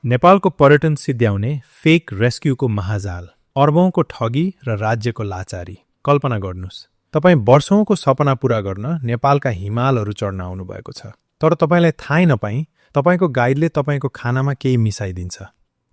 नेपालको पर्यटन सिद्ध्याउने फेक रेस्क्युको महाजाल, अर्बौंको ठगी र राज्यको लाचारी। कल्पना गर्नुस्, तपाईँ वर्षौंको सपना पूरा गर्न नेपालका हिमालहरू चढ्न आउनुभएको छ। तर तपाईलाई थाहै नपाई तपाईको गाइडले तपाईको खानामा केही मिसाइदिन्छ।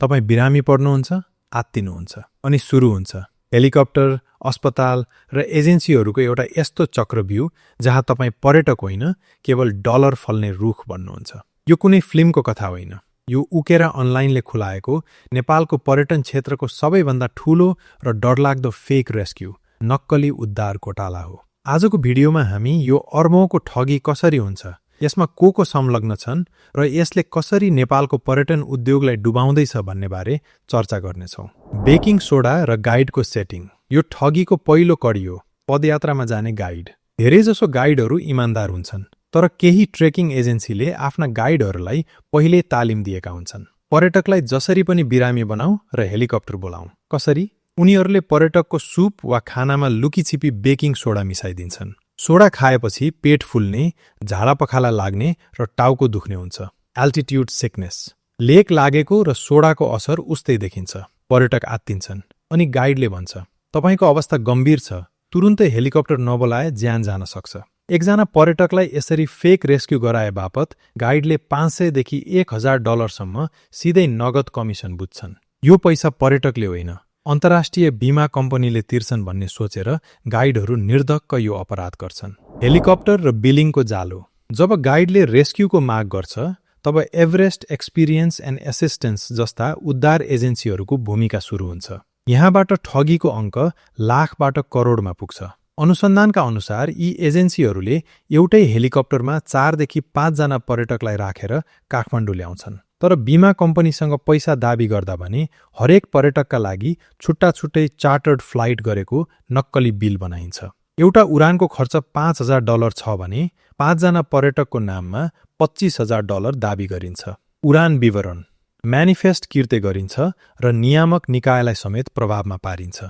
तपाईँ बिरामी पर्नुहुन्छ, आत्तिनुहुन्छ, अनि सुरु हुन्छ हेलिकप्टर, अस्पताल र एजेन्सीहरूको एउटा यस्तो चक्रव्यूह जहाँ तपाईँ पर्यटक होइन, केवल डलर फल्ने रुख बन्नुहुन्छ। यो कुनै फिल्मको कथा होइन, यो उकेर अनलाइनले खुलाएको नेपालको पर्यटन क्षेत्रको सबैभन्दा ठूलो र डरलाग्दो फेक रेस्क्यु, नक्कली उद्धार घोटाला हो। आजको भिडियोमा हामी यो अर्बौंको ठगी कसरी हुन्छ, यसमा को संलग्न छन् र यसले कसरी नेपालको पर्यटन उद्योगलाई डुबाउँदैछ भन्ने बारे चर्चा गर्नेछौँ। बेकिङ सोडा र गाइडको सेटिङ। यो ठगीको पहिलो कडी हो, पदयात्रामा जाने गाइड। धेरैजसो गाइडहरू इमानदार हुन्छन्, तर केही ट्रेकिङ एजेन्सीले आफ्ना गाइडहरूलाई पहिले तालिम दिएका हुन्छन्। पर्यटकलाई जसरी पनि बिरामी बनाऊ र हेलिकप्टर बोलाऊ। कसरी? उनीहरूले पर्यटकको सुप वा खानामा लुकीछिपी बेकिङ सोडा मिसाइदिन्छन्। सोडा खाएपछि पेट फुल्ने, झाडा पखाला लाग्ने र टाउको दुख्ने हुन्छ। Altitude sickness. लेक लागेको र सोडाको असर उस्तै देखिन्छ। पर्यटक आत्तिन्छन् अनि गाइडले भन्छ, तपाईको अवस्था गम्भीर छ, तुरुन्तै हेलिकप्टर नबोलाए ज्यान जान सक्छ। एकजना पर्यटकलाई यसरी फेक रेस्क्यु गराए बापत गाइडले $500 देखि $1000 सिधै नगद कमिसन बुझ्छन्। यो पैसा पर्यटकले होइन, अन्तर्राष्ट्रिय बीमा कम्पनीले तिर्छन् भन्ने सोचेर गाइडहरू निर्धक्क यो अपराध गर्छन्। हेलिकप्टर र बिलिङको जालो। जब गाइडले रेस्क्युको माग गर्छ, तब एभरेस्ट एक्सपिरियन्स एन्ड एसिस्टेन्स जस्ता उद्धार एजेन्सीहरूको भूमिका सुरु हुन्छ। यहाँबाट ठगीको अङ्क लाखबाट करोडमा पुग्छ। अनुसन्धानका अनुसार यी एजेन्सीहरूले एउटै हेलिकप्टरमा 4 देखि 5 जना पर्यटकलाई राखेर काठमाडौँ ल्याउँछन्। तर बीमा कम्पनीसँग पैसा दाबी गर्दा भने हरेक पर्यटकका लागि छुट्टा छुट्टै चार्टर्ड फ्लाइट गरेको नक्कली बिल बनाइन्छ। एउटा उडानको खर्च $5000 छ भने 5 जना पर्यटकको नाममा $25000 दाबी गरिन्छ। उडान विवरण, म्यानिफेस्ट किर्ते गरिन्छ र नियामक निकायलाई समेत प्रभावमा पारिन्छ।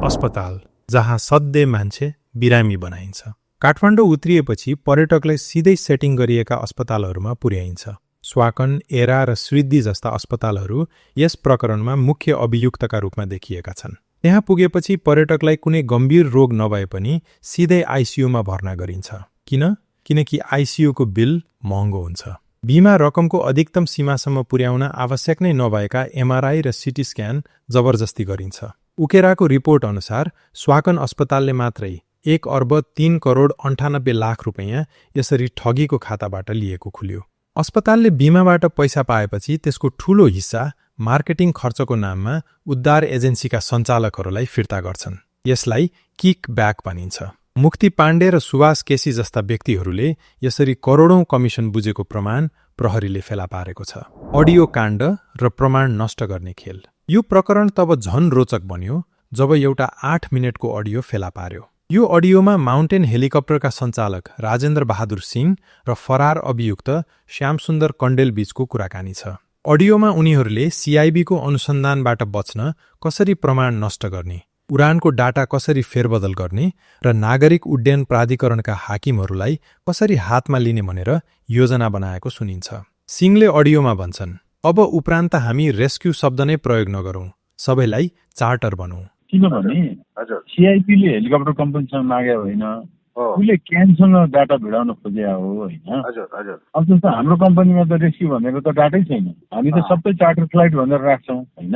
अस्पताल, जहाँ सधैँ मान्छे बिरामी बनाइन्छ। काठमाडौँ उत्रिएपछि पर्यटकलाई सिधै सेटिङ गरिएका अस्पतालहरूमा पुर्याइन्छ। स्वाकन, एरा र सिद्धि जस्ता अस्पतालहरू यस प्रकरणमा मुख्य अभियुक्तका रूपमा देखिएका छन्। त्यहाँ पुगेपछि पर्यटकलाई कुनै गम्भीर रोग नभए पनि सिधै आइसियुमा भर्ना गरिन्छ। किनकि आइसियुको बिल महँगो हुन्छ। बीमा रकमको अधिकतम सीमासम्म पुर्याउन आवश्यक नै नभएका एमआरआई र सिटी स्क्यान जबरजस्ती गरिन्छ। उकेराको रिपोर्ट अनुसार स्वाकन अस्पतालले मात्रै $1,03,98,00,000 यसरी ठगीको खाताबाट लिएको खुल्यो। अस्पतालले बीमाबाट पैसा पाएपछि त्यसको ठूलो हिस्सा मार्केटिङ खर्चको नाममा उद्धार एजेन्सीका सञ्चालकहरूलाई फिर्ता गर्छन्। यसलाई किक ब्याक भनिन्छ। मुक्ति पाण्डे र सुभाष केसी जस्ता व्यक्तिहरूले यसरी करोडौं कमिसन बुझेको प्रमाण प्रहरीले फेला पारेको छ। अडियो काण्ड र प्रमाण नष्ट गर्ने खेल। यो प्रकरण तब झन रोचक बन्यो जब एउटा 8 मिनेटको अडियो फेला पार्यो। यो अडियोमा माउन्टेन हेलिकप्टरका सञ्चालक राजेन्द्र बहादुर सिंह र फरार अभियुक्त श्यामसुन्दर कण्डेल बीचको कुराकानी छ। अडियोमा उनीहरूले सीआईबीको अनुसन्धानबाट बच्न कसरी प्रमाण नष्ट गर्ने, उडानको डाटा कसरी फेरबदल गर्ने र नागरिक उड्डयन प्राधिकरणका हाकिमहरूलाई कसरी हातमा लिने भनेर योजना बनाएको सुनिन्छ। सिंहले अडियोमा भन्छन्, अब उपरान्त हामी रेस्क्यु शब्द नै प्रयोग नगरौं, सबैलाई चार्टर बनौं। किनभने सीआईपीले हेलिकप्टर कम्पनीसँग मागे होइन, उसले क्यानसँग डाटा भिडाउन खोजे हो होइन। अब जस्तो हाम्रो कम्पनीमा त रेस्क्यु भनेको त डाटै छैन, हामी त सबै चार्टर फ्लाइट भनेर राख्छौँ होइन।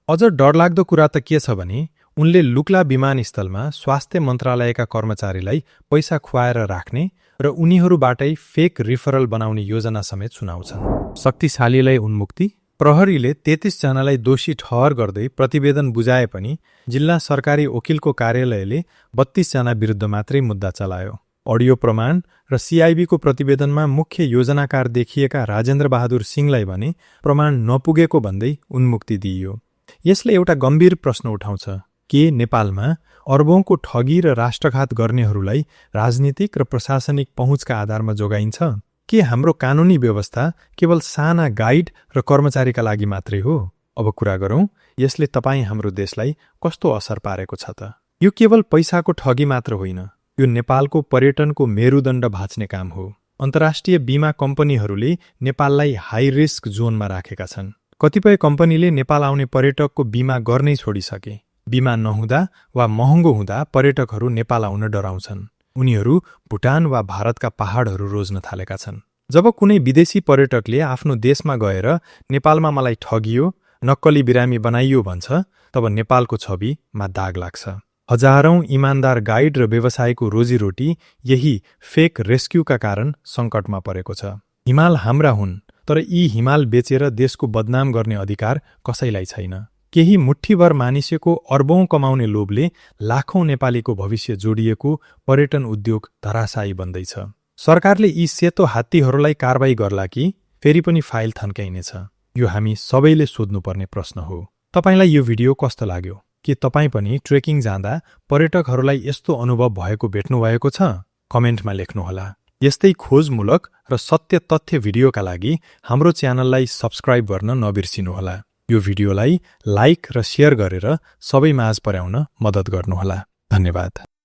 अझ डरलाग्दो कुरा त के छ भने उनले लुक्ला विमानस्थलमा स्वास्थ्य मन्त्रालयका कर्मचारीलाई पैसा खुवाएर राख्ने र उनीहरूबाटै फेक रिफरल बनाउने योजना समेत सुनाउँछन्। शक्तिशालीलाई उन्मुक्ति। प्रहरीले 33 जनालाई दोषी ठहर गर्दै प्रतिवेदन बुझाए पनि जिल्ला सरकारी वकिलको कार्यालयले 32 जना विरुद्ध मात्रै मुद्दा चलायो। अडियो प्रमाण र सीआईबीको प्रतिवेदनमा मुख्य योजनाकार देखिएका राजेन्द्र बहादुर सिंहलाई भने प्रमाण नपुगेको भन्दै उन्मुक्ति दिइयो। यसले एउटा गम्भीर प्रश्न उठाउँछ, के नेपालमा अर्बौंको ठगी र राष्ट्रघात गर्नेहरूलाई राजनीतिक र प्रशासनिक पहुँचका आधारमा जोगाइन्छ? के हाम्रो कानूनी व्यवस्था केवल साना गाइड र कर्मचारीका लागि मात्रै हो? अब कुरा गरौं यसले तपाईँ हाम्रो देशलाई कस्तो असर पारेको छ त। यो केवल पैसाको ठगी मात्र होइन, यो नेपालको पर्यटनको मेरुदण्ड भाँच्ने काम हो। अन्तर्राष्ट्रिय बीमा कम्पनीहरूले नेपाललाई हाई रिस्क जोनमा राखेका छन्। कतिपय कम्पनीले नेपाल आउने पर्यटकको बीमा गर्नै छोडिसके। बीमा नहुँदा वा महँगो हुँदा पर्यटकहरू नेपाल आउन डराउँछन्। उनीहरू भुटान वा भारतका पहाडहरू रोज्न थालेका छन्। जब कुनै विदेशी पर्यटकले आफ्नो देशमा गएर नेपालमा मलाई ठगियो, नक्कली बिरामी बनाइयो भन्छ, तब नेपालको छविमा दाग लाग्छ। हजारौं इमानदार गाइड र व्यवसायको रोजीरोटी यही फेक रेस्क्यूका कारण सङ्कटमा परेको छ। हिमाल हाम्रा हुन्, तर यी हिमाल बेचेर देशको बदनाम गर्ने अधिकार कसैलाई छैन। केही मुठ्ठीभर मानिसको अर्बौं कमाउने लोभले लाखौं नेपालीको भविष्य जोडिएको पर्यटन उद्योग धराशायी बन्दैछ। सरकारले यी सेतो हात्तीहरूलाई कारबाही गर्ला कि फेरि पनि फाइल थन्काइनेछ? यो हामी सबैले सोध्नुपर्ने प्रश्न हो। तपाईलाई यो भिडियो कस्तो लाग्यो? के तपाईँ पनि ट्रेकिङ जाँदा पर्यटकहरूलाई यस्तो अनुभव भएको भेट्नुभएको छ? कमेन्टमा लेख्नुहोला। यस्तै खोजमूलक र सत्य तथ्य भिडियोका लागि हाम्रो च्यानललाई सब्स्क्राइब गर्न नबिर्सिनुहोला। यो भिडियोलाई लाइक र शेयर गरेर सबैमाझ पुर्याउन मद्दत गर्नुहोला। धन्यवाद।